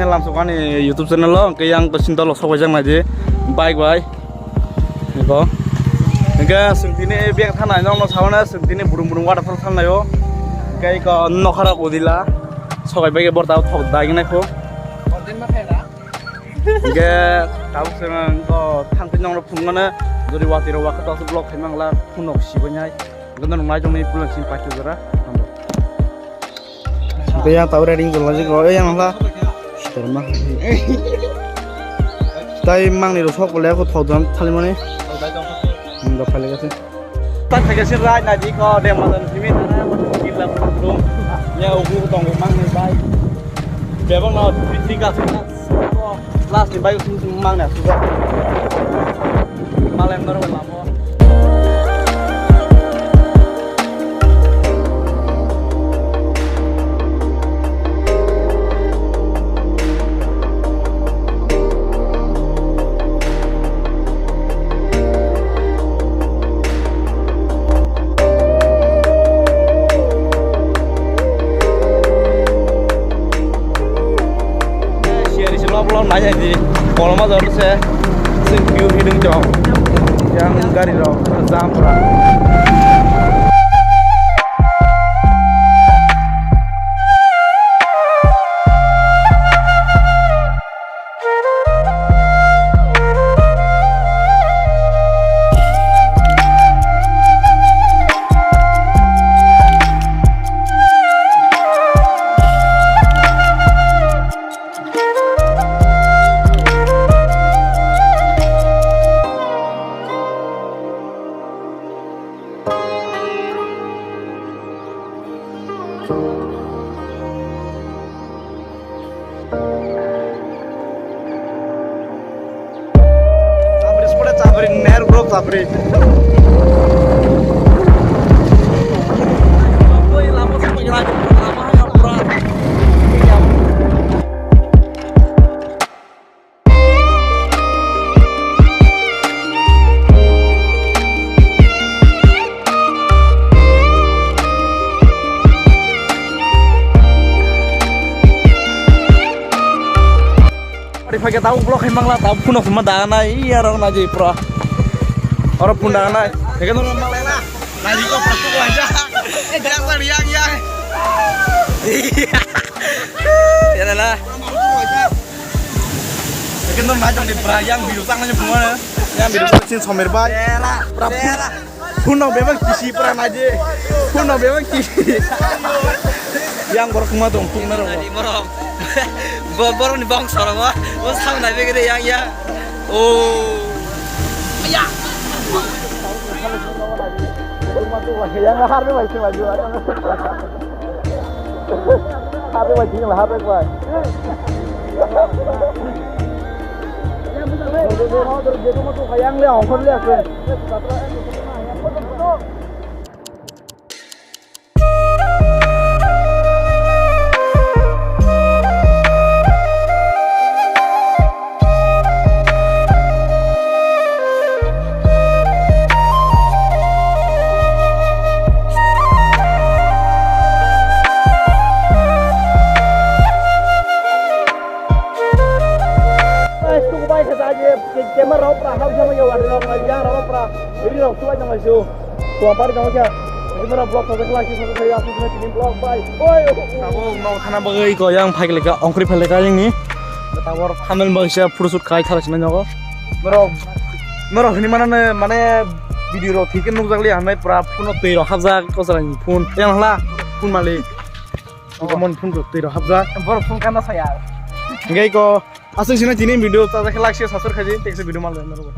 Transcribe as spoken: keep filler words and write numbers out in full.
Lamsok ani YouTube channel o, hwnkhe yang to sinta lo sok bai jak nai di bike bai. Iko. Hwnkhe chwng tini beng thanai nokno sabana chwng tini Burung Burung waterfall thangnai o. Hwnkhe iko nokharok udila. Sokai bai borta thok dagi nai kho. Hwnkhe tabuk chwng to thangpi nokno phunukmano jodi watwi rok wakha to aswk vlog khaimangla phunuk sibainai. Hwnkhe norok nai tongni pulang sing paithago jora. Tei yang tau ready wngkha, lajik rw, eh, yang wngkha. Sitor ma. Tai mangni rw sok le, ko thok dam thalimani. Hmm, da phale gase. Ta thage sin rai na di ko, de ma dan simi na na, ko kila ko. Ya, ugu tong mangni bai. Bebang na, fifty ka. Last ni bike sung sung mang na suga. Malem nor lamo. Siyari se lop lop nai di, koloma jor se, se view hidung jong, yang gari rok jam pura. Chapri, sport chapri, Nehru Group chapri. Ari phai khe tabuk vlog khai mangla, tabuk phone khuma da nai, iya rok na je pura. Oro phone da nai. Eke no mangla na. Nai ko pura ko aja. Yang yang yang. Ya la. Eke no na jong ni pura yang biru sang na phone. Yang biru sin somer bai. Pura. Phone no bebak kisi pura naje. Phone no bebak kisi. Yang borok khuma tong, khung na rok. Borok. Bo-, borok ni bong soro bo. Bo sam nai begre yang yang. Oh. Ya. Yang har bai sima ju. Hape bai, tinggal hape bai. Yang le ongkor le aku. Guys, tuku bai khe jai je, ke-, camera rok pura hap jama ya wari rok, ya rok pura, ri rok subai jama su. Tuang pari tongkha. Ini mera vlog sajakla, sini vlog bai. Oi. Abo no khana bagwi ko yang phai leka, ongkri phai leka yang ni. Tabor thumbnail bagwi sia photoshoot khai thala sini nogo. Mero, mero hini mana ne, mane video rok thik nukjakli hamnai pura phone twi rok hapjak ko sarang phone. Yang hla phone mali. Ko mon phone twi rok hapjak. Bor phone kana saya. Ngai ko. Aswk sino tini video ta khe like share subscribe khaji, thanks video mal norok.